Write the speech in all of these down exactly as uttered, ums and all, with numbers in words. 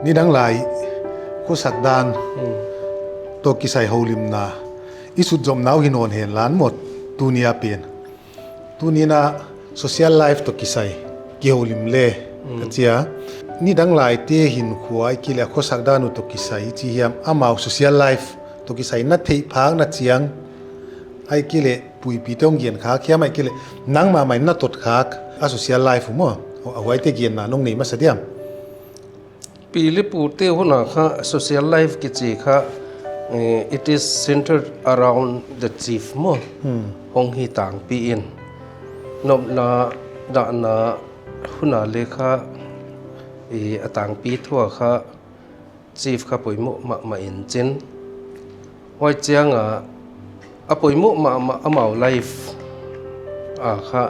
Nidang lai khosak dan toh kisai houlimna i sut zomna uh hi nawn hen lan maw, tuni a pen. Tuni a social life toh kisai kihoulim le ka chi a. Nidang laite hinkhua ahihkeileh khosak dan uh toh kisai chi hiam, amau social life toh kisai na theih phak na chiang, ahihkeileh puipi tawng gen khak hiam, ahihkeileh nangmah mai na tot khak a social life uh maw, a huaite genna nong nei masa diam? Pi leh pute hun a kha social life kichi kha, eh, it is centered around the chief maw. Hong hi tangpi in. Nopna dahna hun a leh kha, eh, a tangpi thu a kha chief kha poimoh mahmah in chin. Huai chiang a, a poimoh mahmah amau life a kha,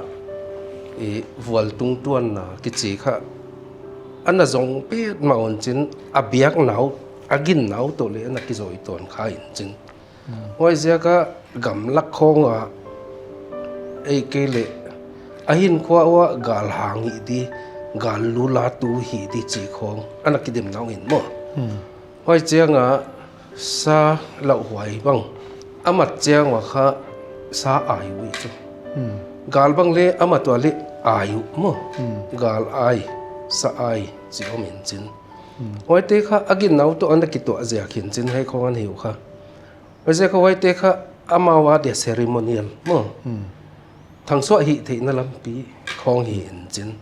i vualtung tuanna kichi kha ana zong petmah un chin, a biakna uh, a ginna uh toh leh ana kizui tuan kha in chin. Huaiziak a gamlak khawng a, ahihkeileh a hinkhua uah gal hang hi di, gal lula tu hi di chi khawng ana kidemna uh in maw. Huai chiang a sa lauhuai bang a mat chiang ua kha sa ai uh i chu. Gal bang leh a mat ua leh ai uh maw. Gal ai, sa ai chi om in chin. Huaite kha a ginna uh toh ana kituah ziak in chin, hiai khawng ana hi uh kha. Huaiziak a huaite kha amau a dia ceremonial maw. Thangsuah hih theihna lampi khawng hi in chin.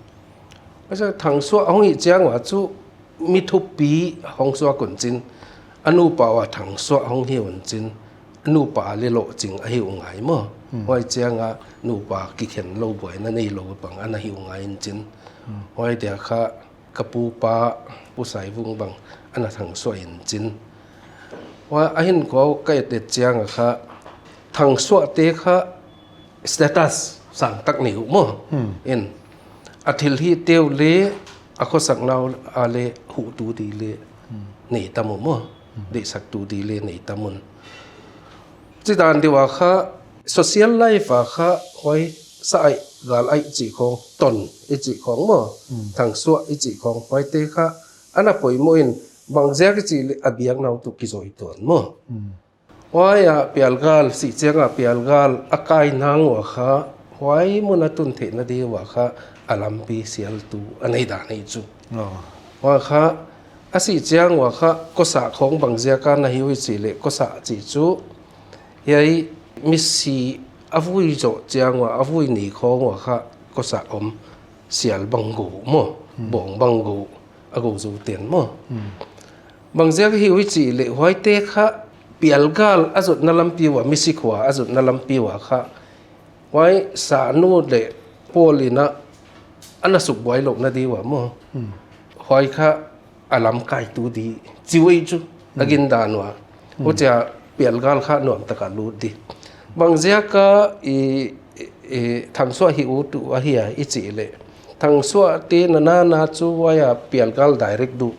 Huaiziak a thangsuah hong hih chiang ua chu mi thupi hong suak un chin, a nupa ua thangsuah hong hi un chin, a nupa leh lohching ahi uh ngai maw. Huai chiang a nupa kikhen lou buaina neilou bang ana hi uh ngai in chin. Huai dia kha ka pupa Pu Saivung bang ana thangsuah in chin. Huai a hinkhua uh ka et et chiang a kha thangsuahte kha status sangtak nei uh maw. In a thilhihte uh leh a khosakna uh a leh huhtu di leh nei tam uh maw. Deihsaktu di leh nei tam un. Chidan di ua kha social life a kha huai sa ai, gal ai chi khawng, ton i chi khawng maw, thangsuah i chi khawng, huaite kha ana poimoh in, bangziak i chih leh a biakna uh toh kizui tuan maw. Huai a pialgal, sih chiang a pialgal a kai nang ua kha, huai mun a tun theihna di ua kha a lampi sialtu a nei dan ahi chu. Huai kha a sih chiang ua kha kosa khawng bangziak a na hi uh i chih leh kosa chih chu hiai misi a vui zoh chiang ua, a vui ni khawng ua kha kosa om sial bang gou maw, bawng bang gou, a gou zou ten maw. Bangziak hi uh i chih leh huaite kha pialgal a zotna lampi ua, misi khua a zotna lampi ua kha huai sanu leh pawl in a ana sukbuai louhna di ua maw. Huai kha a lamkaitu di chi uh i chu a gindan ua. Huchia pialgal kha nuamtak a lut di. Bangziak a i, i, i thangsuah hi uh tu ahi a i chih leh, thangsuahte na na na chu huai a pialgal direct duh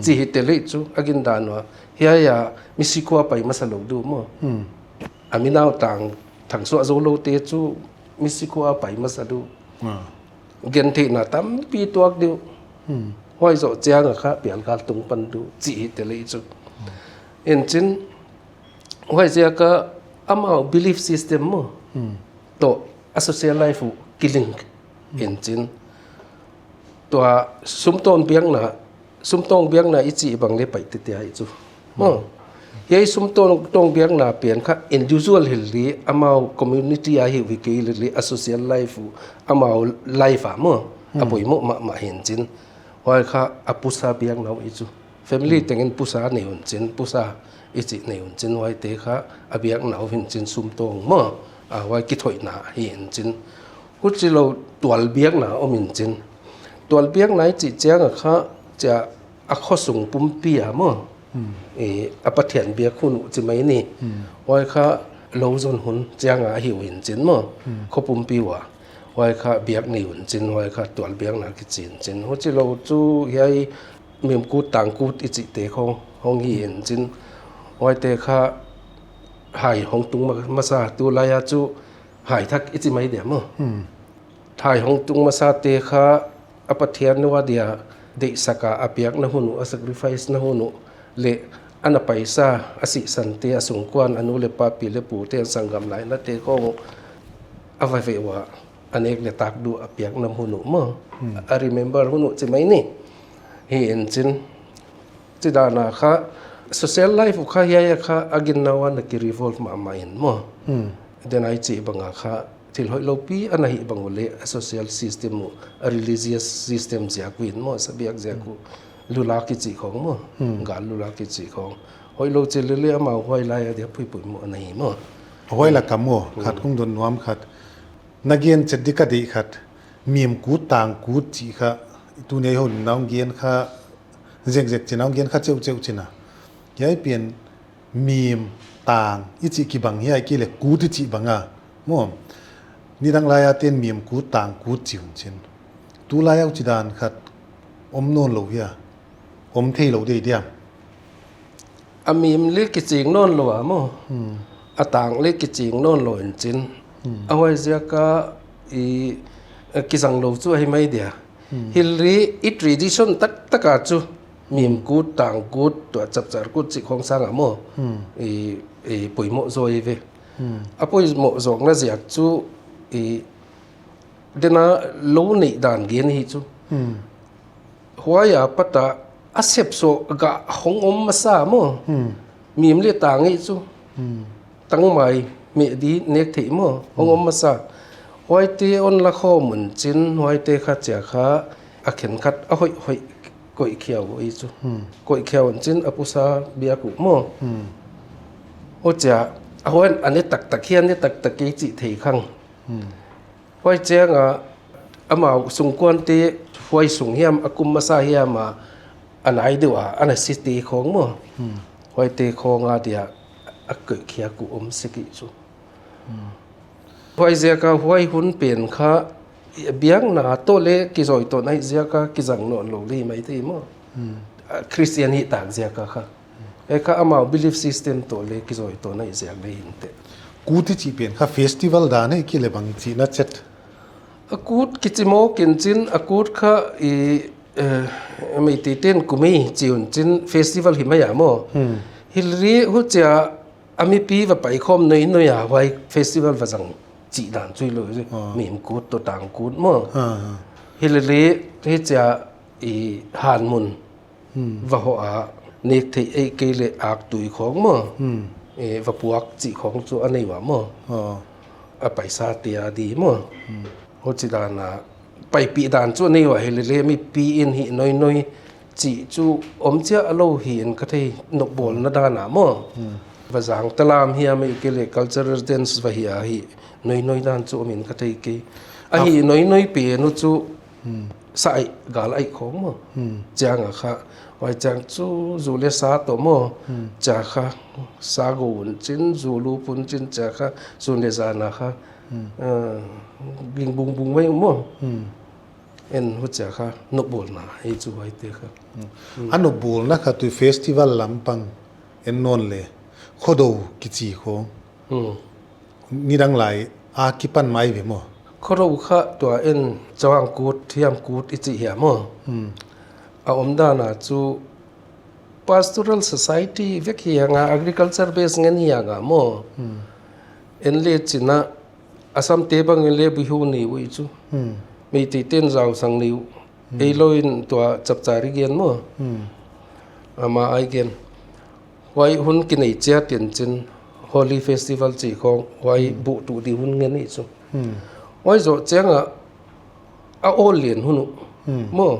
chi hi tel i chu a gindan ua. Hiai a misi khua pai masa lou duh maw. A mi nautang thangsuah zouloute chu misi khua pai masa duh. Gentheihna tampi tuak di uh. Huai zoh chiang a kha pialgal tung pan duh chi hi tel i chu. In chin, huaiziak a amau belief system maw toh a social life uh kilink in chin. Tua sumtawng biakna, sumtawng biakna i chih bang leh pai teitei ahi chu. Maw. Hiai sumtawng, tawng biakna pen kha individual hilh di, amau community a hi uh hi kei leh a social life uh, amau life a maw, a poimoh mahmah hi in chin. Huai kha a pusa biakna uh i chu. Family tengin pusa nei un chin, pusa i chih nei un chin, huaite kha a biakna uh hi in chin sumtawng maw, a huai kithoihna hi in chin. Huchilou tual biakna om in chin. Tual biakna i chih chiang a kha chia a khosung pumpi a maw. E, a Pathian biak hun uh chi mai ni. Huai kha lou zon hun chiang a hi uh in chin maw. Kho pumpi ua. Huai kha biak nei un chin, huai kha tual biakna kichi in chin. Huchilou chu hiai mimkut tangkut i chihte khawng hong hi in chin. Huaite kha hai hong tung ma-, masa, tulai a chu hai thak i chi mai dia maw. Hai hong tung masate kha a Pathian ua dia deihsak a a piakna hun uh, a sacrifice na hun uh, leh ana paisa a sihsante, a sungkuan, a nu leh pa, pi leh pute, a sanggam lainate khong uh a va veh ua, a nek leh tak di a piakna hun uh maw. Hmm. A remember hun uh chi mai ni. Hi in chin, chi dan a kha, social life uh kha hiai a kha a ginna uah ana ki revolve mahmah in maw. Hmm. Denai chih bang a kha, thil hoihlou pi ana hih bang uleh, a social system uh, a religious system ziak uh in maw, sabiak ziak uh, lula kichi khong maw, Hmm. gal lula kichi khong. Hoihlou chin lele amau huai lai a dia phuiphui maw ana hi maw. Huai lak a maw, Hmm. khat kong dot nuam khat. Na gen chet di ka deih khat, mim kut tang kut chih kha, tuni a hon na hon gen kha, zekzek chin a hon gen kha cheuhcheuh chin a. Hiai pen mim tang i chih kibang hia, ahihkeileh kut i chih bang a. Maw, nidang lai a ten mim kut tang kut chi un chin. Tulai a uh chi dan khat om nawnlou hia, om theilou deuh diam. A mim leh kiching nawnlou a maw. Hmm. A tang leh kiching nawnlou in chin. Hmm. A huai ziak a i, eh, kizang lou chu ahi mai dia. Hmm. Hilele i tradition taktak a chu mim kut, tang kut, tua chapchar kut chih khong sang a maw. Hmm. I, i poimoh zaw ve. Hmm. A poimoh zawkna ziak chu i denna lou neih dan gen hi chu. Hmm. Huai a pat a a sep sawh gah hong om masa maw. Hmm. Mim leh tang hi chu. Hmm. Tangmai meh di nek theih maw. Hong Hmm. om masa. Huaite hon la khawm un chin, huaite kha chia kha a khenkhat a hoih hoih koih khiau uh hi chu. Hmm. Koih khiau un chin a pusa biak uh maw. Hmm. Huchia, a huan a ne taktak hia, ne taktak kei chih thei khang. Hmm. Huai chiang a, amau sungkuante huai sung hiam, a kum masa hiam a, a nai deuh a, ana site khong maw. Hmm. Huaite khong a dia, a koih khiak uh om sek hi chu. Hmm. Huai ziak a huai hun pen kha, biakna toh leh kizawitouhna ziak a kizang nawnlou leh maithei maw. Hmm. A Christian hih tak ziak a kha. E kha amau belief system toh leh kizawitouhna ziak leh hinteh. Kut i chih pen kha festival dan ahihkeileh bang chihna chet. A kut kichi maw ken chin, a kut kha i, eh, Meitei ten kumei chi un chin festival hi mai a maw. Hmm. Hilele huchia a mipi va pai khawm noinoi a huai festival va zang chih dan chu hilou. Ah. Mim kut toh tang kut maw. Ah, ah. Hilele hichia i han mun Hmm. va hoh a, nek theih ahihkeileh aktui khong maw. Hmm. Eh, va puak chih khong chu a nei ua maw. Oh. A paisa te a di maw. Hmm. Huchi dan a, paipih dan chu a nei ua hilele mipi in hih noinoi chih chu om chiah a lou hi in ka thei, nopbawlna dan a maw. Hmm. Va zang talam hiam ahihkeileh cultural dance va hi a hih noinoi dan chu om in ka thei kei. A Ah. hih noinoi pen uh chu Hmm. Sa aih, gal aih khong maw. Hmm. Chiang a kha, huai chiang chu zu leh sa toh maw. Hmm. Chia kha, sa go un chin, zu lup un chin chia kha, sun leh zan a kha. Hmm. Ah, ging bung bung mai maw. Hmm. En huchia kha, nopbawlna, hi chu huaite kha. Hmm. Hmm. A nopbawlna kha tu festival lampang en nawn leh, khodou kichi khong. Hmm. Nidang lai a kipan mai ve maw. Khodou kha tua en Chawang kut, hiam kut i chih hiam maw. Hmm. A omdan a chu pastoral society vek hi hang a, agriculture base ngen hi hang a maw. Hmm. En leh chin a, Assam te bang en leh Bihu nei uh hi chu. Hmm. Meitei ten Zausang nei uh. Hmm. Eilou in tua Chapchari gen maw. Hmm. Ama ai gen. Huai hun kinei chiat in chin Holi Festival chih khong, huai Hmm. buh tuh di hun ngen hi chu. Hmm. Huai zoh chiang a, a awl lian hun uh. Hmm. Maw.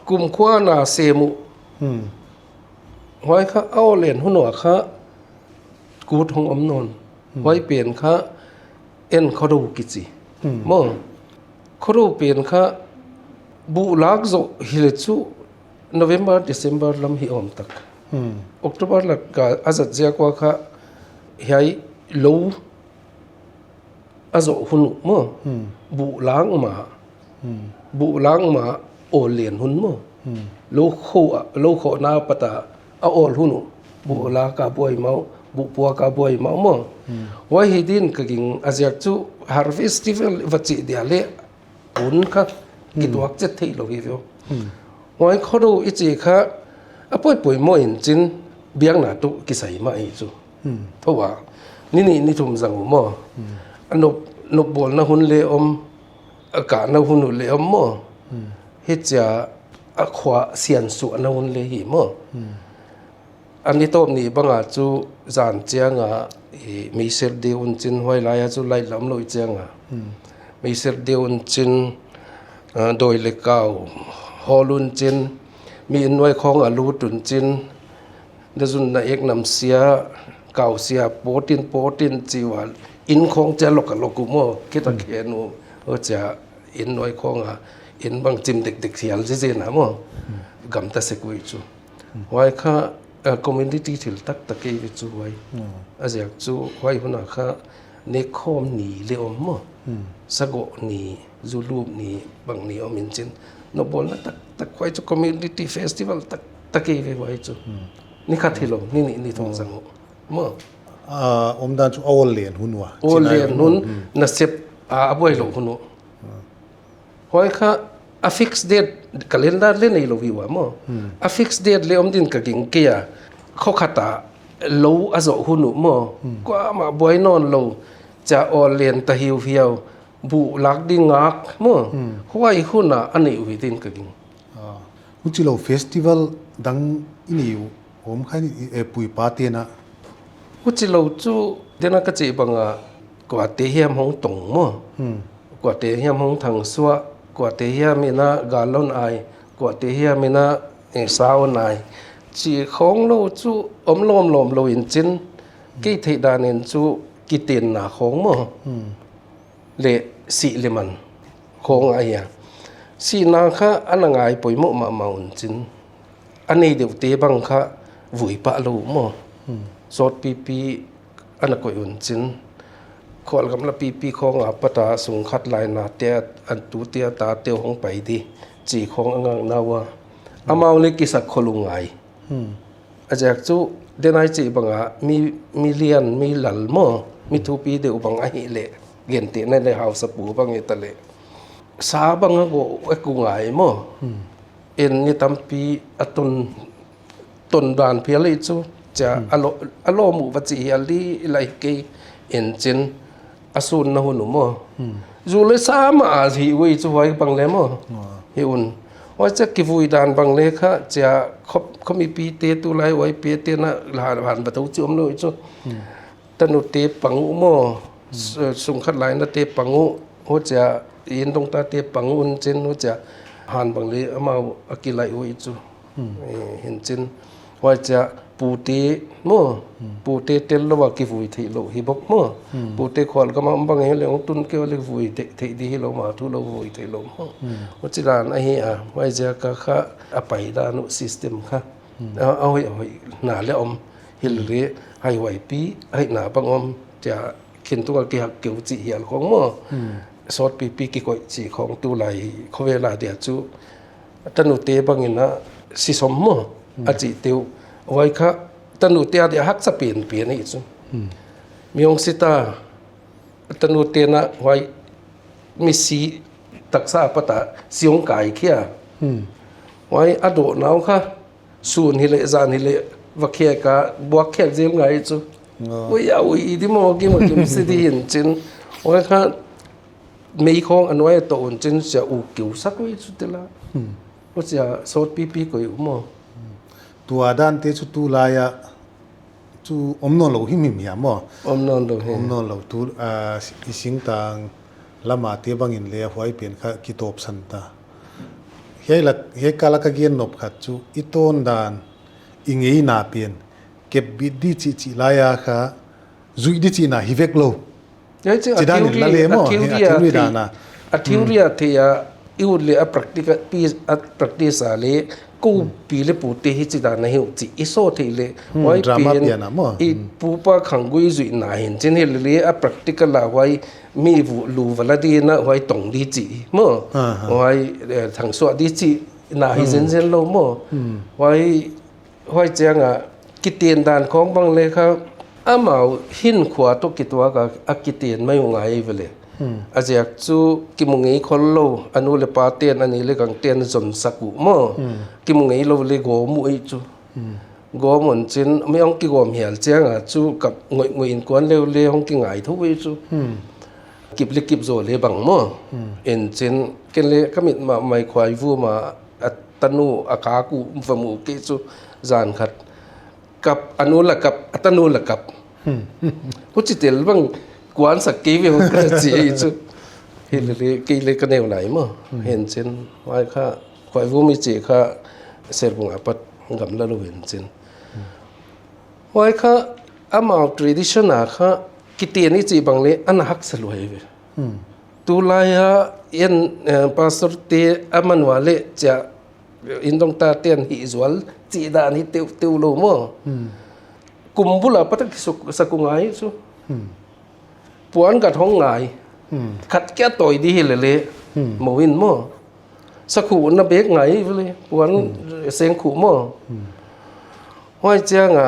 Kum khua na sem uh. Hmm. Huai kha a awl lian hun uh a kha kut hong om nawn. Hmm. Huai pen kha en khodou kichi. Hmm. Maw. Khodou pen kha buh lak zoh hileh chu November, December lam hi om tak. Hmm. October lak a zat ziak ua kha hiai lou a zoh hun uh maw. Hmm. Buh lang ma. Hmm. Buh lang ma awl lian hun maw. Hmm. Lou khoh a, lou khohna pat a a awl hun uh. Buh Hmm. lak a buai mah uh, buh puak a buai mah uh maw. Hmm. Huai hi din ka ging a ziak chu harvest festival va chih dia leh hun kha Hmm. kituak chet theilou hi ve. Huai khodou i chih kha a poimoh in chin biakna toh kisai mah hi chu. Thoa ni nih ni thum zang uh maw. A nop, nopbawlna hun le om, a kahna hun uh le om maw. Hichia a khua siansuahna hun le hi maw. A ni tawp nih banga chu zan chianga i meiser deuh un chin, huai laia chu light lam lou chianga meiser deuh un chin, ah, dawi le kau hawl un chin, mi inn nuai khawng a lut un chin, na zun na ek nam sia, kau sia, pawtin, pawtin chi ua, inn khawng chia lawk a lawk uh maw, khit a khen uh, huchia inn nuai khawng a, inn bang chim dekdek hial zizen a maw, gamta sek uh chu. Huai kha, eh, community thil taktak ei ve chu huai. A ziak chu huai hun a kha nekhawm ni le om maw. Sagoh ni, zulup ni, bang ni om in chin. Nopbawlna taktak huai chu community festival taktak ei ve huai chu. Ni khat hilou, ni nih ni thum zang uh. Maw. Ah, omdan chu a awl len hun ua. Awl len hun, nasep a, a buai lou hun uh. Huai kha a fix date, calendar le neilou hi ua maw. A fix date le om din ka ging kei a. Kho khat a lou a zoh hun uh maw. Kuamah buai nawn lou. Chia awl len ta hiuhiau. Buh lak ding ngak maw. Huai hun a a neih uh hi din ka ging. Ah, huchilou festival dang i nei uh om kha ni, eh, puipa tena. Huchilou chu dena ka chih banga kuate hiam hong tong maw. Kuate hiam hong thangsuah, kuate hiam ina galon ai, kuate hiam ina, eh, saun ai. Chi khawng lou chu om lawmlawm lou in chin. Kei theih dan in chu kitenna khawng maw. Le sih le man khawng ahi a. Sihna kha ana ngai poimoh mahmah un chin. A nei deuhte bang kha vui pah lou maw. Sawtpipi ana koih un chin. Khualgam la pipi khawng a pat a sung khat laina te a, an tute a tate hong pai di. Chi khawng a ngakna ua. Amau le kisak khol uh ngai. A ziak chu, denai chih banga mi, mi lian, mi lal maw, mi thupi deuh bang ahihleh, gentehna le hausapu bang hita leh. Sa bang a go ek uh ngai maw. En ni tampi a tun, tun dan phial hi chu, chia a lo, a lawm uh va chih hial di lai kei en chin. A sunna hun uh maw. Zu le sa mah a hi uh chu huai bang le maw. Hi un. Huai chia kivui dan bang le kha chia khop, khomipite tulai huaipite na la han, han ba tou chi om lou chu. Tanute pang uh maw. S-, sung khat laina te pang uh. Huchia indongtate pang uh un chin huchia han bang le amau a kilai uh chu. Eh, hinchin. Huai chia pute maw, pute tel lou a kivui theih lou hi bok maw. Pute khualgam a om bang hileh hong tun kei uleh vui theih, theih di hilou mah thu lou vui theih lou maw. Huchi dan ahi a, huai ziak a kha a pai dan uh system kha. A, a hoih, a hoihna le om hileh, hai huaipi, a hoihna bang om, chia khin tunga kihak keu chih hial khawng maw. Sawtpipi kikoih chih khawng tulai khovel a dia chu. Tanute bangin a sisom maw. A chih teuh. Huai kha tanute a dia haksa penpen hi chu. Mi hong si ta tanute na huai mi si taksa a pat a si hong kaikhia. Huai a dohna uh kha sun hileh zan hileh va khia ka buak khia zel ngai chu. Ui a ui i di maw gim a gim si di hinchin. Huai kha mei khawng a nuai a toh un chin sia uh kiu sak ui chu tela. Huchia sawtpipi koih uh maw. Tua dante chu tulai a chu om nawn lou himhim hia maw. Om nawn lou hi. Om nawn lou tu, ah, i singtang lama te bangin le huai pen kha kitawpsan ta. Hiai lak, hiai kala ka gen nop khat chu i tawn dan i ngeina pen kep bit di chih chih lai a kha zuih di chihna hi vek lou. Hiai chu a theory, a theory a theory a, a theory a thei a, i ut leh a practical, a practice a leh, kou pi leh pute hichi dan a hi uh chih i saw theih leh, huai pen, i pupa khanggui zuihna hinchin hileh a practical a huai mi vu, lu va la di na huai tong di chih maw. Huai, eh, thangsuah di chihna hi zenzen lou maw. Huai Huai chiang a, kiten dan khawng bang leh kha, amau hinkhua toh kituak a, a kiten mai uh ngai ve leh. Hmm. A ziak chu kimu ngei khol lou, a nu le pa ten, a ni le gang ten zon sak uh maw. Hmm. Kimu ngei lou le gawm uh ei chu. Hmm. Gawm un chin, mi hong kigawm hial chiang a chu kap ngoih ngoih in kuan leu le hong kingai thou ei chu. Hmm. Kip le kip zaw le bang maw. Hmm. En chin, ken le ka mit mah mai khuai vu mah, a tanu a kak uh va mu kei chu zan khat. Kap, a nu la kap, a tanu la kap. Hmm. Huchi tel bang kuan sak kei ve hong ka chi ei chu. Hi le le, kei le ka neu lai maw. Hmm. Hen chin, huai kha, khuai vu mi chi kha, Serbung apat gamla lou hen chin. Hmm. Huai kha, amau tradition a kha, kiten i chi bang le, ana haksa lou hi ve. Hmm. Tulai a, en, eh, pastor te, a man ua le, chia, indongta ten hi zual, chi dan hi teu, teu lou maw. Hmm. Kum bul apat a kisuk, sak uh ngai chu. Hmm. Puan gat hong ngai. Hmm. Khat kia toi di hi le le. Hmm. Mo in maw. Sakhu na bek ngai vele. Puan Hmm. seng khu maw. Hmm. Huai chiang a,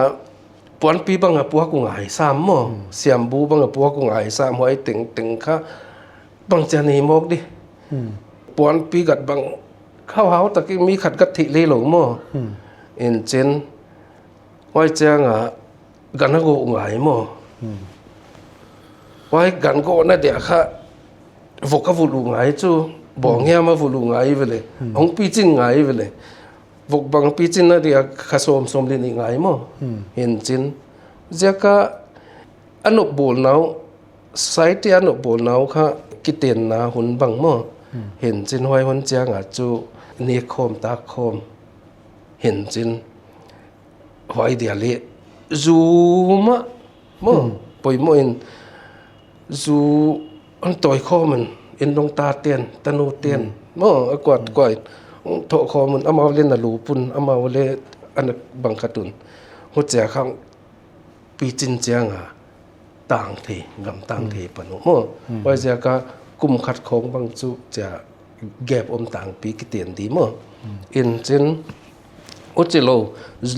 puanpi bang a puak uh ngai sam maw. Hmm. Siambu bang a puak uh ngai sam huai teng teng kha. Bang chiang ni mawk di. Hmm. Puanpi gat bang khau hau tak i mi khat gat thei le lou maw. Hmm. En chin. Huai chiang a gan a go ngai maw. Hmm. Huai gan go na dia kha vok a vulu ngai chu. Bawng Hmm. hiam a vulu ngai vele. Hmm. Hong pi chin ngai vele. Vok bang pi chin na dia kha som som le ni ngai maw. Hmm. Hen chin. Ziak a a nop bawl nau, society a nop bawl nau kha kiten na hun bang maw. Hmm. Hen chin huai hun chiang a chu ni khawm ta khawm. Hen chin huai dia le zu mah maw. Hmm. Poimoh in zu an toi khawm in, indongta ten, tanu ten. Hmm. Maw, a kuat Hmm. kuat in. Thoh khawm un, amau le na lu pun, amau le ana bang khat un. Huchia kha pi chin chiang a tang thei, gam tang Hmm. thei pan uh maw. Hmm. Huai ziak a kum khat khong bang chu chia gap om tangpi kiten di maw. Hmm. En chin, huchi lou,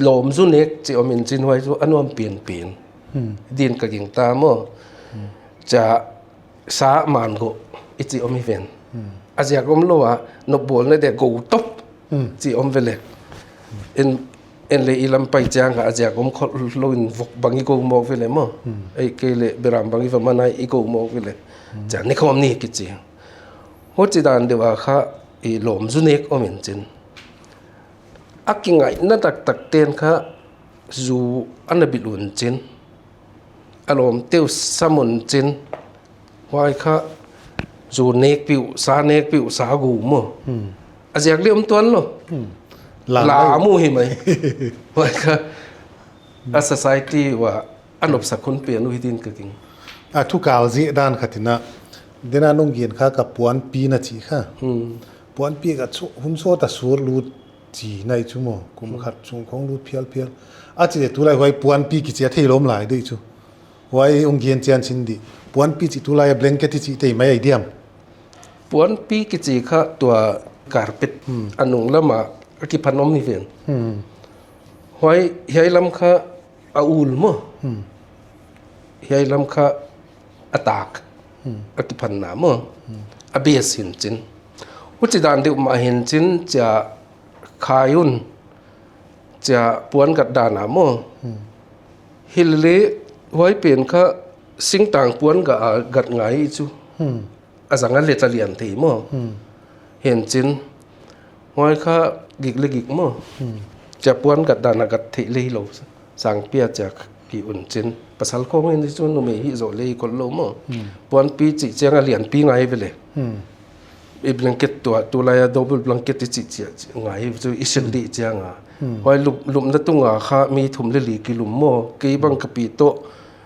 lawm zu nek chi om in chin huai chu a nuam pian pian. Hmm. Din ka gingta maw. Hmm. Chia sa man go, i chi om hi ven. Hmm. A ziak om lou a, nop bawl na dia go top. Hmm. Chi om vele. En, en le i lam pai chiang a ziak om khol lou in vok bang i go mawk vele maw. Hmm. Ei kei le beram bang i va man a i go mawk vele. Hmm. Chia ni khawm ni ki chi. Huchi dan deuh a kha i lawm zu nek om in chin. A kingaihna taktak ten kha zu ana bil un chin. A lawmte uh sam un chin. Huai kha zu nek piu, sa nek piu, sa gu maw. Hmm. A ziak le om tuan lou. Hmm. La La mai. mu hi mai. Huai kha a society ua a nop sak hun pian uh hi din ka ging. A thu kal zi dan khat in a. Dena nung gen kha ka puanpi na chi kha. Hmm. Puanpi ka chu hun sawt a sur lut chi nai chu maw. Kum Hmm. khat chung khong lut phial phial. A chi le tulai huai puanpi ki chia thei lawm lai dei chu. Huai ong gen chian chin di. Puanpi chi tulai a blanket i chi tei mai ai diam. Puanpi ki chi kha tua carpet Hmm. a nung lam a a kiphan om hi ven. Hmm. Huai hiai lam kha a ul maw. Hmm. Hiai lam kha a tak. Hmm. A kiphan na maw. Hmm. A base hin chin. Huchi dan deuh mah hin chin chia khai un. Chia puan gat dan a maw. Hmm. Hi le le huai pen kha singtang puan ga a gat ngai chu. Hmm. A zang a le ta lian thei maw. Hmm. Hen chin. Huai kha gik le gik maw. Hmm. Chia puan gat dan a gat thei le lou. Sang pia chia ki un chin. Pasal khong in chu numei hi zo le kol lou maw. Hmm. Puanpi chi chiang a lianpi ngai vele. Hmm. I blanket tua, tulai a double blanket i chi chia ngai chu i sil Hmm. di chiang a. Hmm. Huai lup, lupna tung a kha mi thum le li ki lum maw. Kei bang ka pi toh,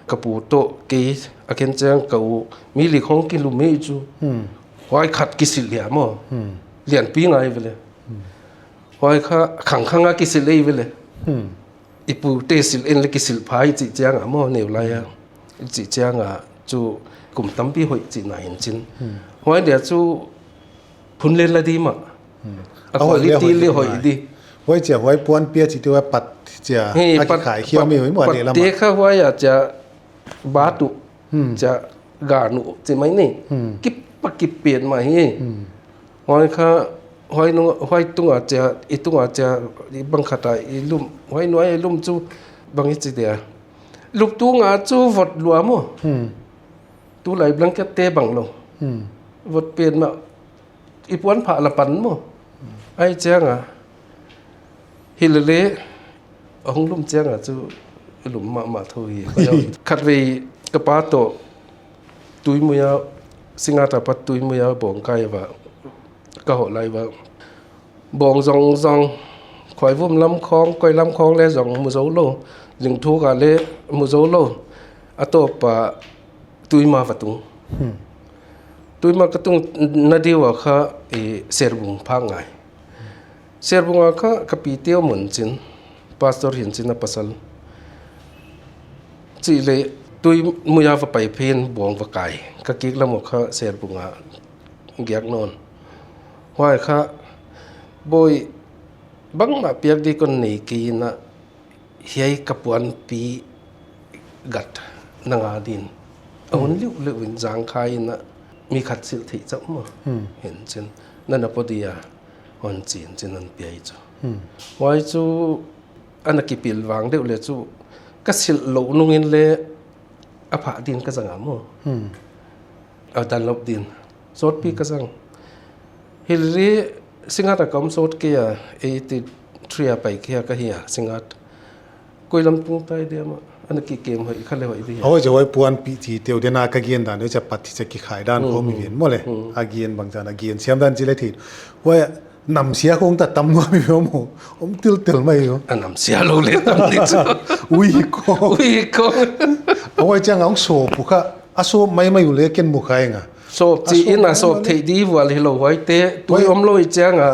ka pu toh, kei a ken chiang ka u. Mi li khong ki lum hi chu. Hmm. Huai khat ki sil lia maw. Hmm. Lianpi ngai vele. Hmm. Huai kha khang khang a ki sil ei vele. Hmm. I pu te sil en le ki sil phai chi chiang a maw neu lai a. Hmm. Chi chiang a chu kum tampi hoih chi na hin chin. Hmm. Huai dia chu phun le la di mah. Hmm. A A hoih le quality hoih le di hoih mai. Di. Huai chia huai puanpi a chi te huai pat chia He, a ki pat, khai khia pat, mi hoih maw pat le lam te a. Kha huai a chia ba tu. Hmm. Chia gan uh chi mai ni. Hmm. Kip pa kip pen mah hi. Hmm. Huai kha, huai nung, huai tunga chia, i tunga chia, i bang khat a, i lum, huai nuai lum chu bang i chi dia. Lup tunga chu vot lua maw. Hmm. Tulai blanket te bang lou. Hmm. Vot pen mah, i puan phah la pan maw. Ai chiang a. Hilele, a hong lum chiang a chu lum mahmah tho hi. Khatvei ka pa toh Tuimui a, Singngat apat Tuimui a bawng kai va, ka hoh lai va. Bawng zong zong, Khuaivum lam khawng, koi lam khawng le zong mu zou lou, Zingthuk a le mu zou lou, a tawp a Tuima va tung. Hmm. Tuima ka tungna diu a kha, i, Serbung phak ngai. Serbung a kha ka pi teu mun chin, Pastor Hin Chin a pasal. Chih le Tuimui a va pai phen bawng va kai. Ka kik lam a kha Serbung a giak nawn. Huai kha, bawi, bangmah piak di kon nei kei in a, hiai ka puanpi gat na nga din. A hun liuliu in zang khai in a, mi khat silh theih chauh maw. Hmm. Hin chin, na na pawt dia, hon chin chin an piai chu. Hmm. Huai chu, ana kipil vang deuh le chu, ka silh lou nung in le, a phah din ka zang a maw. Hmm. A Dunlop din. Sawtpi ka zang. Hilele Singngat a ka om sawt kei a, eighty three a pai kei a ka hi a, Singngat. Koi lam tung tai dia maw, ana kikem hoih kha le hoih di. Huai chu huai puanpi chi teu dena ka gen dan, huai chu pat chi chu kikhai dan Hmm, khawm hmm, i gen maw le. Hmm. A gen bang chan, a gen siam dan chi le thei. Huai namsia khawng ta tam nuam i maw. Om tiltel mai o. A namsia lou le tam ni chu. Ui ko. Ui ko. A huai chiang a hong sawp uh kha, a sawp maimai uh le ken mu khai nga. Sawp A chi sawp in a maimai sawp le. Theih di vual hi lou huai te, tui Huai. Om lou i chiang a,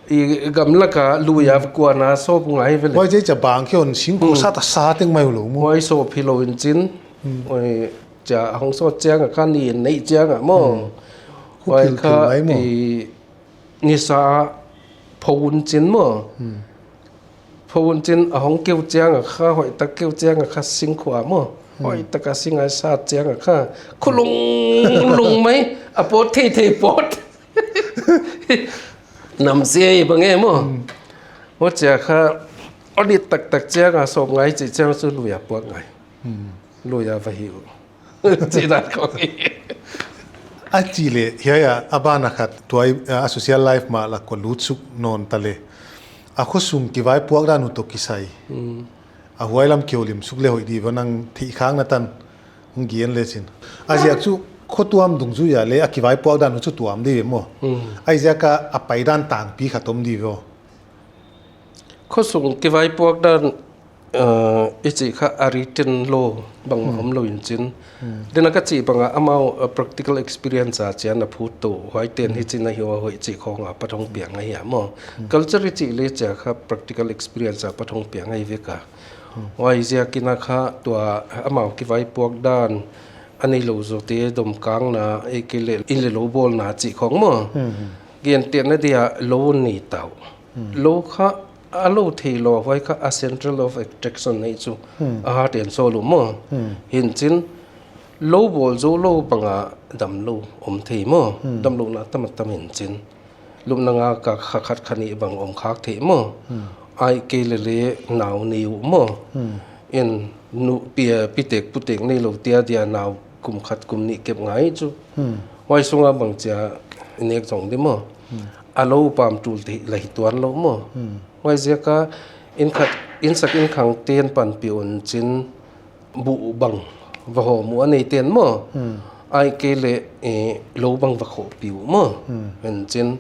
i gamlak a lui a kuan a sawp uh ngai ve le. Huai chiang cha bang khe hon sing ko Hmm. sa ta sa teng mai uh lou maw. Huai sawp hi lou in chin. Hmm. Huai chia a hong sawt chiang a kha ni in neih chiang a maw. Hmm. Huai Khukil kha khil mai maw. I nisa a pho un chin maw. Hmm. Pho un chin a hong keu chiang a kha, hoih tak keu chiang a kha sing khua maw. Hmm. Hoih tak a sing ai sa chiang a kha. Khulung lung mai, a pawt thei thei pawt. Namsia i bang e maw. Hmm. Huai chia kha, a dit tak tak chiang a sawp ngai chi chiang chu lui a puak ngai. Hmm. Lui a va hi uh. Chi dan ko. A chi le, hiai a, a ban a khat, tuai, a social life mah la ko lut suk nawn ta le. A khosung kivaipuak dan uh toh kisai. Hmm. A huai lam keu lim suk le hoih di va nang thei khang na tan. Hong gen le chin. A ziak chu, kho tuam dungzui a le, a kivaipuak dan uh chu tuam di ve maw. Hmm. A ziak a, a pai dan tangpi khat om di ve aw. Khosung kivaipuak dan, uh, i chih kha a written law bangmah Hmm. om lou in chin. Hmm. Dena ka chih bang a amau, uh, practical experience a chiang a phut tou, huai ten Hmm. hi chin a hi ua hoih chih khawng a pat hong piang ahi a maw. Hmm. Culture i chih le chia kha practical experience a pat hong piang ahi ve ka. Hmm. Huai ziak in a kha tua amau kivaipuak dan, a neilou zaw te domkang na, ei kei le, inn le lou bawl na chih khawng maw. Hmm, hmm. Gen te na dia lou nei tau. Hmm. Lou kha a lou theilou huai kha a central of attraction nei chu. Hmm. A hat en so lou maw. Hmm. Hin chin lou bawl zou lou bang a damlou om thei maw. Hmm. Damlou na tam a tam hin chin. Lupna nga ka kha khat kha nih bang om khak thei maw. Hmm. Ai kei le le nau nei uh maw. Hmm. En nu pia pitek putek neilou tia dia nau kum khat kum nih kep ngai chu. Hmm. Huai sunga bang chia nek zong di maw. Hmm. A lou pam tul thei la hi tuan lou maw. Hmm. Huai ziak a inn khat, inn sak inn khang ten panpih un chin buh bang va hawm uh a nei ten maw. Hmm. Ai kei le, eh, lou bang va khohpih uh maw. Hmm. Hin chin,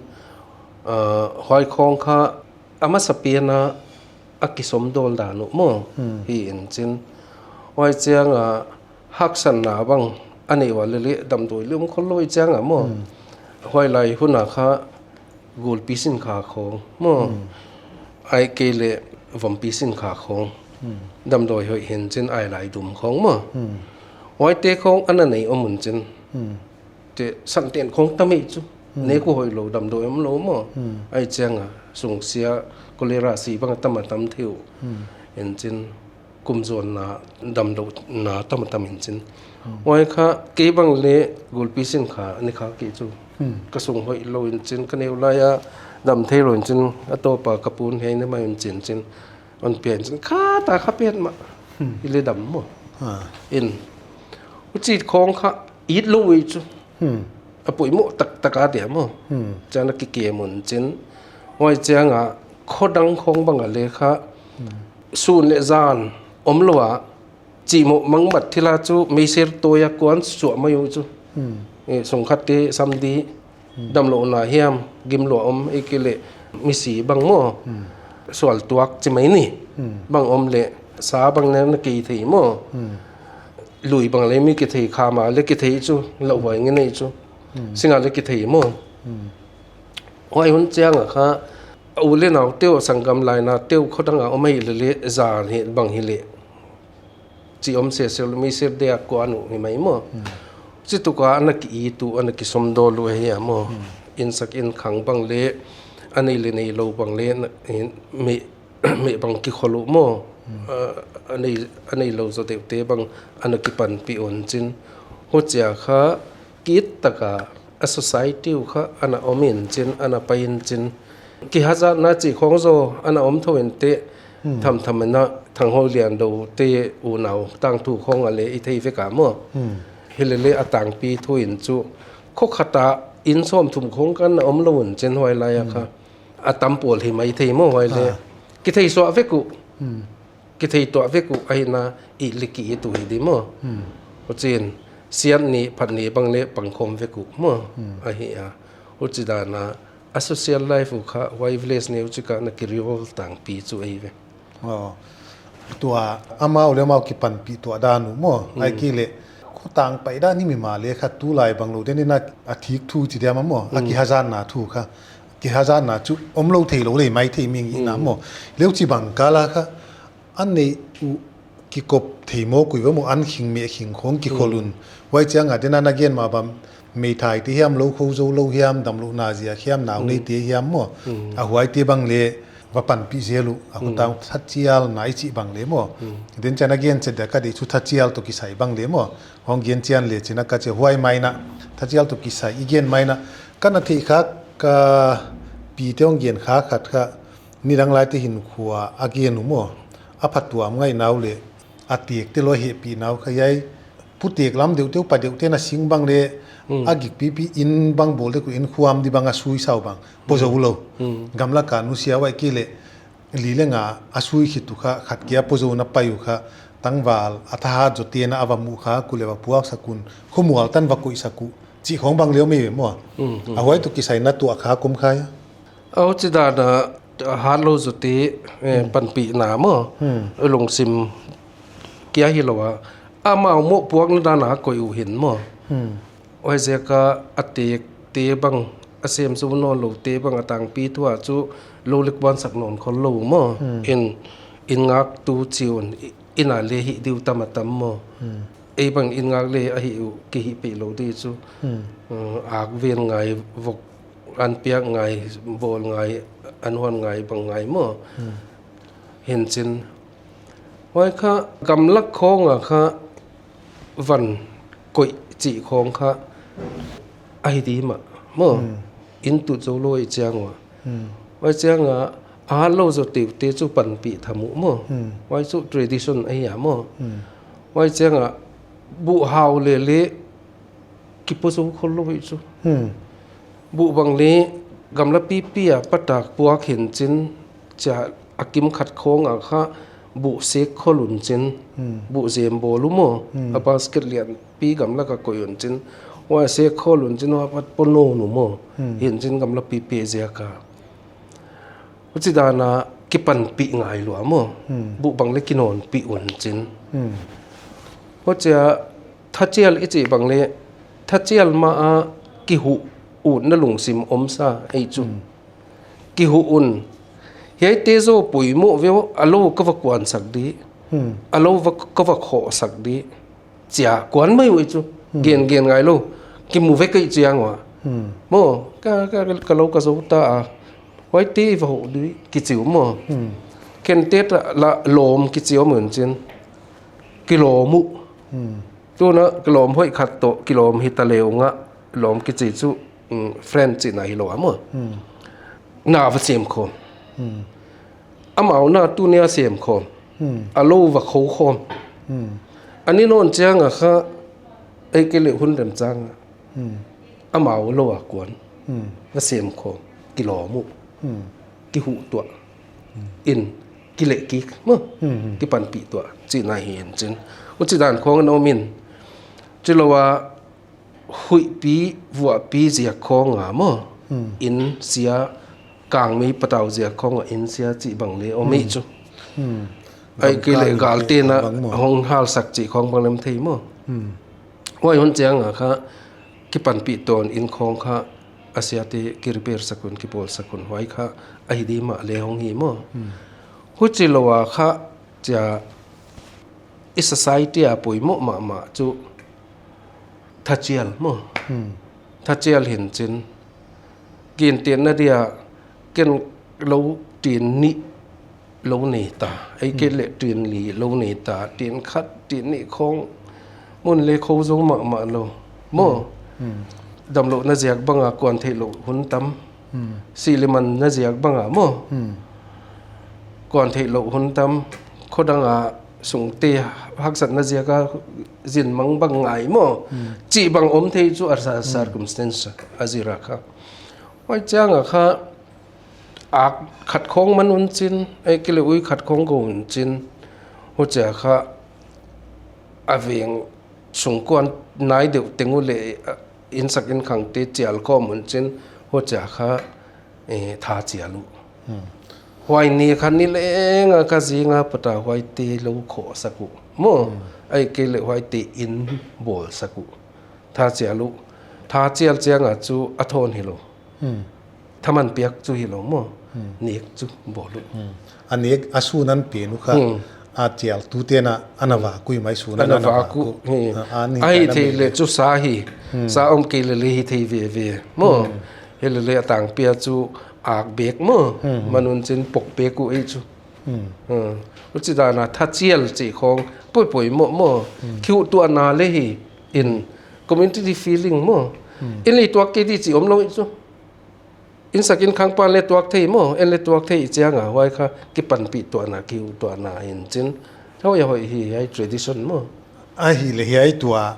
ah, huai khawng kha a masa pen a a kisawm dawl dan uh maw. Hmm. Hi in chin. Huai chiang a haksatna bang a neih ua le le damdawi le om khol lou i chiang a maw. Hmm. Huai lai hun a kha gulpi sin kha khawng maw. Hmm. Ai kei le vompi sin kha khawng. Hmm. Damdawi hoih hin chin ai lai dum khawng maw. Hmm. Huai te khawng ana nei om un chin. Hmm. Te san ten khawng tam ei chu. Hmm. Nek uh hoih lou damdawi om lou maw. Hmm. Ai chiang a sungsia cholera si bang a tam a tam thei uh. Hmm. Hin chin kum zuanna damlouhna tamtam in chin. Huai kha kei bang leng gulpi sin kha ni kha kei chu. Ka sung hoihlou in chin, ka neu lai a dam theilou in chin, a tawp a ka pu'n hiai ni mai in chin chin. Hon pia in chin, kha ta kha petmah. I leng dam maw. In. Huchi khong kha it lou uh chu. A poimoh taktak a dia maw. Chiang a kikem un chin. Huai chiang a khodang khong bang a leng kha sun leh zan omlou a, chihmoh mangbat thil a chu meiser tawi a kuan suah mai uh chu. Eh, sungkhatte samdi, damlouhna hiam, gimlou om, ahihkeileh misi bang maw. Sual tuak chi mai ni. Bang om leh, sa bang leng na kei thei maw. Lui bang leng mi kithei, khama leng kithei chu, lauhuai ngen ei chu. Singa leng kithei maw. Huai hun chiang a kha, u leh nau teu, sanggam lainate uh khodang a om ahihleh leng, zan hi bang hileh. Chi om sese lou, meiser dia kuan uh hi mai maw. Chi tuk a ana ki-it uh, ana kisomdawl uh ahi a maw. Insak inkhang bang leng, a nei leh neilou bang leng, na, in, mi, mi bang kikhol uh maw. Ah, a nei, a neilou zaw deuhte bang, ana kipanpih un chin. Huchia kha, ki-it taka, a society uh kha, ana om in chin, ana pai in chin. Kihazatna chi khong zaw, ana om thou in teh, thamtham in a, Thanghouliandote unau, tangthu khong a leng i thei vek a maw. Hilele a tangpi thu in chu, kho khat a inn sawmthum khong kan a omlou un chin huai lai a kha. A tam pawl hi mai thei maw huai leng. Kithei suah vek uh. Kithei tuah vek uh ahihna i leng ki-it uh hi di maw. Huchiin, siat ni, phat ni bang leng pangkhawm vek uh maw. Ahi a. Huchi dan a, a social life uh kha, huai village neu chik a na ki-revolve tangpi chu ahi ve. Aw. Tua, amau leh amau kipanpih tuah dan uh maw. Ahihkeileh, khotang pai dan hi mi mah leh kha tulai banglou den in a, a thik thu chi diam maw. A kihazatna thu kha. Kihazatna chu omlou theilou leh mai thei mi ngihna maw. Leh huchibang kal a kha, an neih uh kikop thei mawk uh ve maw, an khing meh khing khong kikhol un. Huai chiang a den a na gen mah bang, meithaite hiam, lou khozou lou hiam, damlouhna ziak hiam, nau neite hiam maw. A huaite bang leng va panpih zel uh, a khotang thatchialna i chih bang leng maw. Den chiang a gen chet dia ka deih chu thatchial toh kisai bang leng maw. Hong gen chian leh chin a ka chi a huai mai na. Thatchial toh kisai i gen mai na. Ka na theih kha ka pite hong gen kha khat kha. Nidang laite hinkhua a gen uh maw. A phatuam ngaihna uh leh a tekte lou hehpihna uh kha hiai. Putek lam deuhte uh pa deuhte na sing bang leh a gik pipi in bang bawl dek uh in khuam di bang a sui sau bang. Pozou lou. Gamlak a nusia uh ahihkeileh li leh nga a sui khit uh kha khat kia pozou na pai uh kha. Tangval a thahat zote na a va muh kha ku leh va puaksak un. Khomual tan va koihsak uh. Chih khong bang leng om ei ve maw. A huai toh kisai na tuah kha kum kha hia. Aw, chi dan a, hatlou zote, eh, panpihna maw. Lungsim kia hilou a. Amau mohpuakna dan a koih uh hin maw. Huaiziak a a tekte bang, a semzou nawnloute bang a tangpi thu a chu lou leh kuan sak nawn khollou maw. In, in ngaktu chi un, i, in a leng hih di uh tam a tam maw. Ei bang in ngak leh a hih uh kihihpih lou di chu. Uh, ak ven ngai vok an piak ngai, bawl ngai, an huan ngai bang ngai maw. Hinchin. Huai kha gamlak khong a kha van koih chih khong kha ahi di mah maw. In tut zou lou i chiang ua. Huai chiang a, a hatlou zote uh te chu panpih tham uh maw. Huai chu tradition ahi a maw. Huai chiang a, buh hau leh leng, kipozou khollou hi chu. Buh bang leng gamla pipi a patak puak hinchin chia a kim khat khong a kha buh sek khol un chin. Buh zem bawl uh maw. A basket lianpi gamlak a koih un chin. Huai sek khol un chin huai pat pawt nawn uh maw. Hinchin gamla pipi ziak a. Huchi dan a kipanpih ngai lua maw. Buh bang leng kinawnpih un chin. Huchia thatchial i chih bang leng thatchial mah a kihuh utna lungsim omsa ei chu. Kihuh un. Hiaite zaw poimoh ve uh, a lou ka va kuansak di. A lou va, ka va khohsak di. Chia kuan mai uh ei chu. Gen gen ngai lou. Kimu vek ei chiang ua. Maw, ka, ka, ka lou ka zou ta a. Huaite va hoh di kichi uh maw. Khentet la lawm kichi uh mun chin. kilawm uh. Hmm. Tuna kilawm hoih khat toh, kilawm hita leh ngah, lawm kichi chu, mm, friend chihna hilou a maw. Hmm. Na va sem khawm. Hmm. Amau na tuni a sem khawm. Hmm. A lou va khou khawm. Hmm. A ni nawn chiang a kha, ei kei leh hun remchang a. Hmm. Amau lou a kuan. Hmm. Va sem khawm. Kilawm uh. Hmm. Kihuh tuah. Hmm. In, kileh kik maw. Hmm, hmm. Kipanpih tuah. Chihna hi in chin. Huchi dan khawng in om in. Chilou a huihpi, vuahpi ziak khawng a maw. Hmm. In sia, kangmei patau ziak khawng a in sia chih bang leh om ei chu. Hmm. Ei kei leh gamkang galte na bang maw. Hong halsak chih khawng bang lem thei maw. Hmm. Huai hun chiang a kha kipanpih tuah in khawng kha a siate ki repair sak un, kipawl sak un huai kha ahi di mah leh hong hi maw. Hmm. Huchi lou a kha chia i society a poimoh mahmah chu thachial maw. Hmm. Thachial hi in chin. Gentehna dia ken lou tin nih lou nei ta. Ei kei leh tin li lou nei ta. Tin khat, tin nih khawng mun leh khou zou mahmah lou. Maw. Hmm. Damlouhna ziak bang a kuan theihlouh hun tam. Hmm. Sih leh manna ziak bang a maw. Hmm. Kuan theihlouh hun tam. Khodang a sungte haksatna ziak a zin mang bang ngai maw. Hmm. Chih bang om thei chu a sa-, hmm, circumstance a zir a kha. Huai chiang a kha ak khat khawng man un chin, ei kei leh ui khat khawng go un chin, huchia kha a veng sungkuan nai deuh teng uleh, a, insak inkhangte chial khawm un chin, huchia kha, eh, thachial uh. Hmm. Huai ni kha ni leng a ka zing a pat a huaite lou khoh sak uh. Maw, hmm, ei kei leh huaite in bawl sak uh. Thachial uh. Thachial chiang a chu a thawn hilou. Hmm. Thaman piak chu hilou maw. Hmm. Nek chu bawl uh. Hmm. A nek a sun a pen uh kha. Hmm. A chialtute na ana vak uh mai sun a ana vak uh. Ana vak uh. Hi. A, a ni ahi thei leh chu sa hi. Hmm. Sa om kei leh leh hi thei veve. Maw. Hmm. Hi leh leh a tangpi a chu ak bek maw. Hmm. Man un chin pok bek uh ei chu. Hmm. Hmm. Huchi dan a thachial chih khawng poimoh maw. Hmm. Kihuh tuahna leh hi in community feeling maw. Hmm. In leh tuak kei di chih omlou ei chu. Insak inkhang pan leh tuak thei maw, en leh tuak thei chiang a, huai kha kipanpih tuahna, kihuh tuahna in chin. Hoih a hoih hi, hiai tradition maw. Ahihleh hiai tua,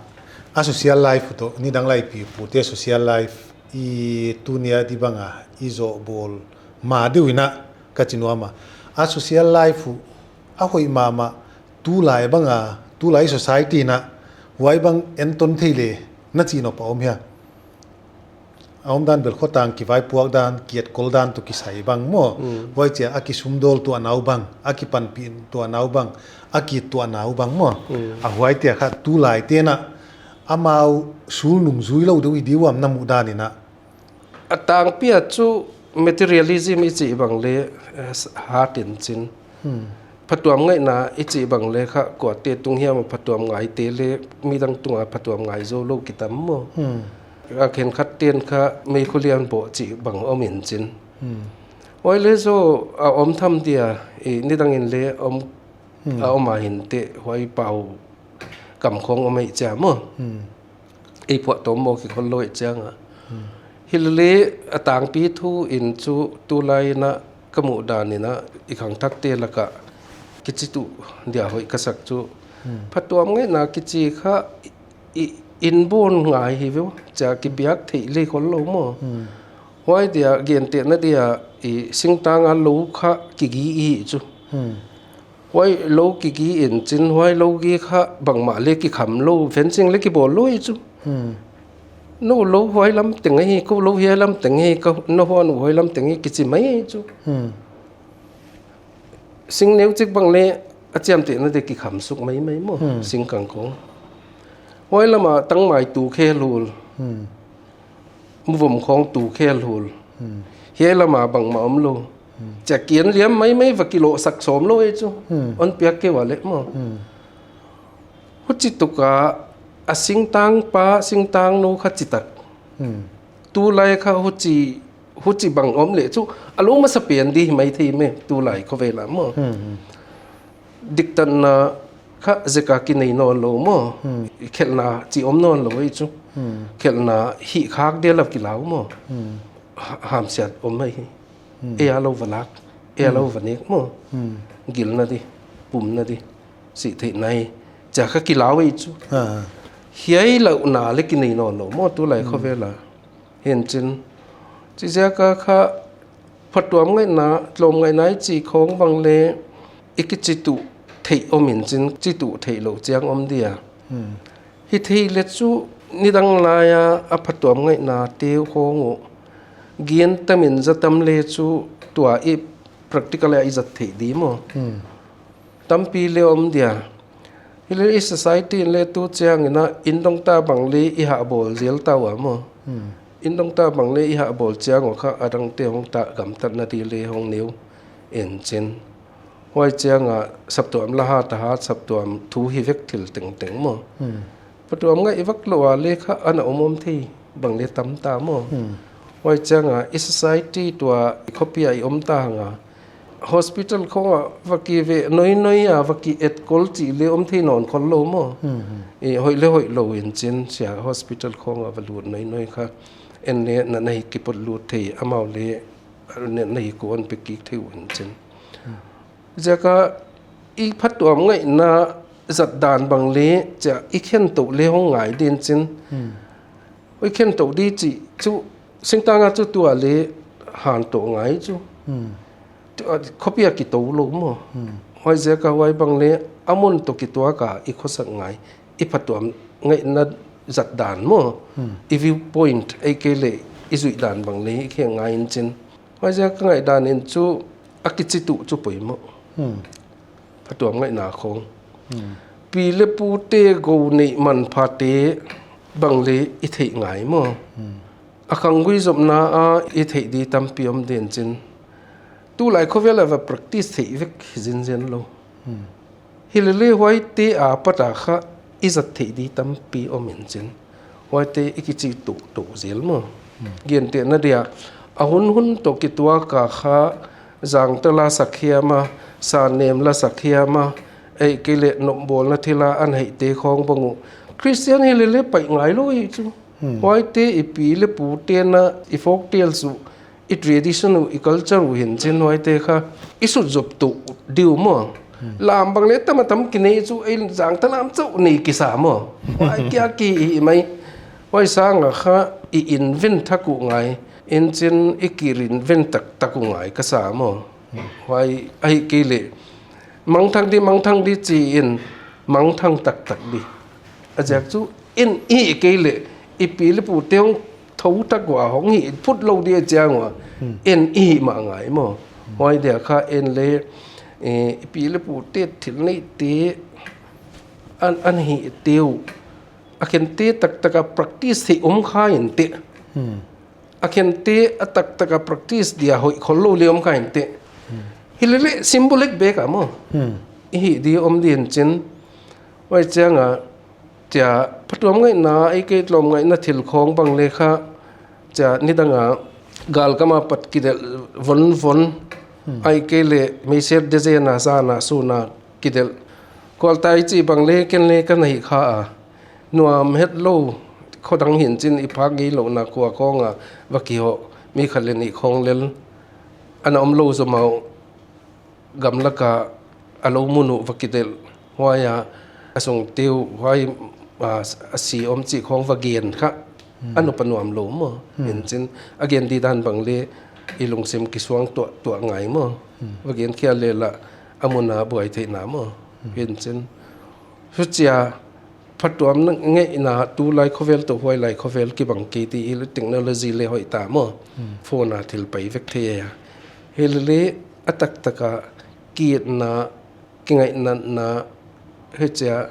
a social life toh, nidang lai pipute social life, i tuni a di bang a, i zoh bawl, ma deuh in a, ka chi nuam a. A social life, a hoih mahmah, tulai bang a, tulai society in a, huai bang enton thei leh, na chih nop a om hia. A omdan bel khotang kivaipuak dan, kietkol dan toh kisai bang maw. Mm. Huaichia a kisumdawl tuahna uh bang, a kipanpih tuahna uh bang, a kituahna uh bang maw. Mm. A huaite kha tulaite na, amau sul nungzui lou deuh hi di uam na muhdan in a. A tangpi a chu materialism i chih bang leh, eh, s-, hat in chin. Hmm. Phatuam ngaihna i chih bang leh kha kuate tung hiam a phatuam ngaite leh midang tung a phatuam ngai zoulou kitam maw. Hmm. A khenkhat ten kha meikhu lian boh chih bang om in chin. Hmm. Huai leh zaw a om tham dia, i nidang in leh om, hmm, a om a hinteh huai pau kam khawng om ei chia maw. Hmm. Ei phuahtawm maw kikhol lou ei chiang a. Hmm. Hi leh leh a tangpi thu in chu tulai in a ka muhdan in a i khangthakte lak a kichi tuh dia hoih ka sak chu. Hmm. Phatuam ngaihna kichi kha i, i inbawn ngai hi ve uh, chia kibiak theih leh khol lou maw. Hmm. Huai dia gentehna dia i singtang a lou kha kigi i hi chu. Hmm. Huai lou kigi in chin huai lou gi kha bangmah leh kikham lou, fencing leh kibawl lou ei chu. Hmm. Nou lou huai lam teng ahi, kou lou hiai lam teng ahi, ka, na huan uh huai lam teng ahi kichi mai ei chu. Hmm. Sing neuchik bang leh a chiamtehna dia kikham suk maimai maw, hmm, singkang khawng. Huai lam a tangmai tu khe lul. Hmm. Muvom khawng tu khe lul. Hmm. Hiai lam a bangmah omlou. Hmm. Chia kian liam maimai va kilohsak sawm lou ei chu. Hmm. Hon piak kei ua leh maw. Hmm. Huchi tuk a a singtang pa, singtang nou kha chitak. Hmm. Tulai kha huchi, huchi bang om leh chu. A lou masapen di hi mai thei me, tulai khovel a maw. Hmm, hmm. Diktatna Kha zeka kinei nawn lou maw. Khelhna chi om nawn lou ei chu. Khelhna hi khak dia lou kilau maw. Hamsiat om mai hi. Ei a lou va lak, ei a lou va nek maw. Gilna di, pumna di, si theih nai. Chia kha kilau ei chu. Hiai louhna le kinei nawn lou maw, tulai khovel a. Hinchin, chi ziaka kha phatuam ngaihna, tlawm ngaihna i chi khong bang le i kichituh theih om in chin, chituh theih lou chiang om dia. Hi thei le chu nidang laia a phatuam ngaihna te khong uh. Gian tam in za tam le chu tua i practical a i zat theih di maw. Tampi le om dia. Hi le i society in le tu chiang in a in dong ta bang le i ha bawl zel ta ua maw. In dong ta bang le i ha bawl chiang ua kha a dang te hong ta gamtatna di le hong neu in chin. Huai chiang a saptuam la ha ta ha saptuam thu hi vek thil tengteng maw. Phatuam ngaih i vak lou a le kha ana om om thei bang le tam ta maw. Huai chiang a i society tua i khopi a i om ta hang a. Hospital khong a va ki ve noi noi a va ki et kol chi le om thei nawn khol lou maw. I hoih le hoih lou in chin sia hospital khong a va lut noi noi kha. En le na na hi kipot lut thei amau le ne na hi kuan pe kik thei un chin. Ziaka i phatuam ngaihna zat dan bang le chia i khen tou le hong ngai din chin. I khen tou di chi chu singtang a chu tua le han tou ngai chu. Khopi a ki tou lou maw. Huai ziaka huai bang le a mun tou ki tuak a i khosak ngai. I phatuam ngaihna zat dan maw. I viewpoint ei kei le i zuih dan bang le i khen ngai in chin. Huai ziaka ngaih dan in chu a kichituh chu poimoh. Phatuam ngaihna khong. Pi le pu te gou neih manpha te bang le i theih ngai maw. A khanggui zopna a i theih di tampi om din chin. Tulai khovel a va practice theih vek hi zinzen lou. Hi le le huai te a pat a kha i zat theih di tampi om in chin. Huai te i kichituh tou zel maw. Gian te na dia a hun hun tou ki tuak a kha zang ta la sak hiam a, sa nem la sak hiam a, ei kei le nop bawl na thil a an hei te khong bang uh. Christian hi le le pai ngai lou hi chu. Huai te i pi le pu te na i folk tales uh, i tradition uh, i culture uh hin chin huai te kha i sut zop tou diu maw. Lam bang le tam a tam ki nei chu ei zang ta lam chauh nei ki sa maw. Huai kia ki i mai. Huai sang a kha i invent thak uh ngai. In chin i ki invent taktak uh ngai ka sa maw. Huai ahi kei le. Mangthang di, mangthang di chi in, mangthang taktak di. A ziak chu, en i hi kei le, i pi le pu te hong thou tak ua hong hi, phut lou di a chiang ua. En i hi mah ngai maw. Huai dia kha en le, eh, i pi le pu te thil nei te, an, an hi te uh. A khen te taktak a practice hi om kha in te. A khen te a taktak a practice dia hoih khol lou le om kha in te. Hi le le symbolic bek a maw. I hi di om din chin. Huai chiang a, chia phatuam ngaihna, ei kei tlawm ngaihna thil khong bang le kha, chia nidang a, gal kam a pat ki delh von von, ei kei le, meiser dezen a, zan a, sun a, ki delh. Kual tai chi bang le, ken le, ka na hi kha a. Nuam het lou, khodang hin chin i phak ngei louhna kua khong a, va ki hoh, mi khat le nih khong lel. Ana om lou zomau, gamlak a, a lou mun uh va ki delh. Huai a, a sung te uh, huai, a, a si om chi khong va gen kha. A nupa nuam lou maw. Hin chin, a gen di dan bang le, i lungsim ki suang tuah, tuah ngai maw. Va gen kia le la, a mun a buai theihna maw. Hin chin. Huchia, phatuam ngaihna tulai khovel toh huailai khovel kibang kei di i le technology le hoih ta maw. Phone a thil pai vek thei a. Hi le le a taktak a ki-etna, kingaihna, hichia,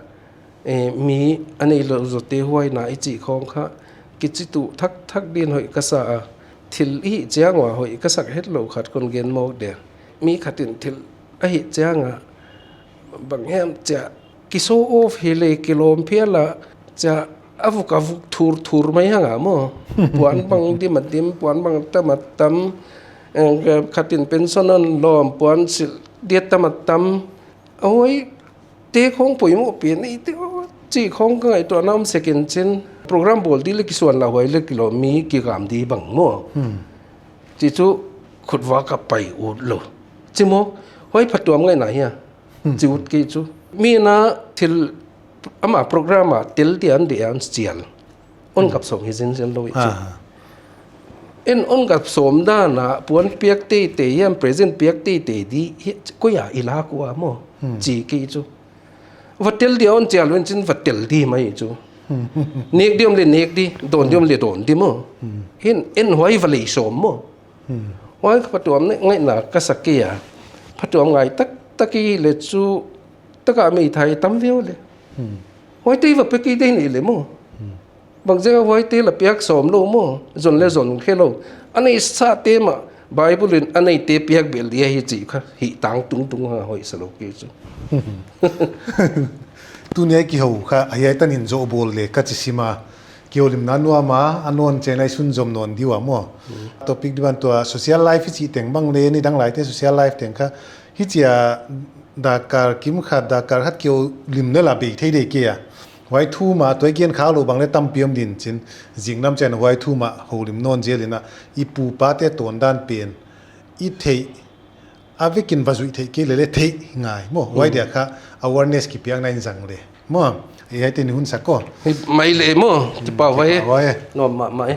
eh, mi a neilou zote huaina i chih khong kha, kichituh thakthak din hoih ka sa a. Thil i hih chiang ua hoih ka sak het lou khat kon gen mawk dia. Mi khat in thil a hih chiang a, bang hiam chia, ki show off hi le ki lawm phial a, chia a vuk a vuk thur thur mai hang a maw. Puan bang dim a dim, puan bang tam a tam, eh, khat in pension a lawm, puan silh dia tam a tam. Awi, te khong poimoh pen i te chi khong ka ngaihtuahna om sek in chin, program bawl di leh kisuan lauhuai leh kilawm mi kigam di bang maw. Hmm. Chi chu khutva ka pai ut lou. Chi maw, huai phatuam ngaihna hia. Hmm. Chi ut kei chu. Mi na thil ama program a tel dia an dia an chial. Hon Hmm. gap sawm hi zenzen lou i chu. Ah. En hon gap sawm dan a puan piak teitei hiam, present piak teitei di hi, koi a i lak ua maw. Hmm. Chi kei chu. Va tel dia hon chial un chin va tel di mai chu. Hmm. Nek di om leh nek di, dawn di om leh dawn di maw. Hmm. Hin en huai va lei sawm maw. Hmm. Huai phatuam ngaihna ka sa kei a. Phatuam ngai taktak i leh chu taka meithai tam viau leh. Hmm. Huaite va pe kei di ni leh maw. Hmm. Bangziak a huaite la piak sawm lou maw. Zon leh zon khe lou. A neisate mah Bible in a neite piak bel dia hi chi kha hi tang tungtung a hoih sa lou kei chu. Tuni a kihou kha, a hiai tan in zou bawl leh ka chi sim a. Kihoulimna nuam a, a nawn chiang lai sunzom nawn di ua maw. Hmm. Topic di ban tua social life i chih teng bang leh nidang laite social life teng kha. Hichia dakar kim khat, dakar khat kihoulimna la bei thei di kei a. Huai thu mah tua i gen kha lou bang leh tampi om din chin. Zinglam chiang huai thu mah houlim nawn zel in a i pu pa te tawn dan pen. I theih a vekin va zuih theih kei leh leh theih ngai maw. Huai Hmm. dia kha awareness kipiakna in zang leh. Maw, hiaite ni hun sa ko. Hi mai leh maw, kipak huai. Kipak huai. Nuam mahmah e.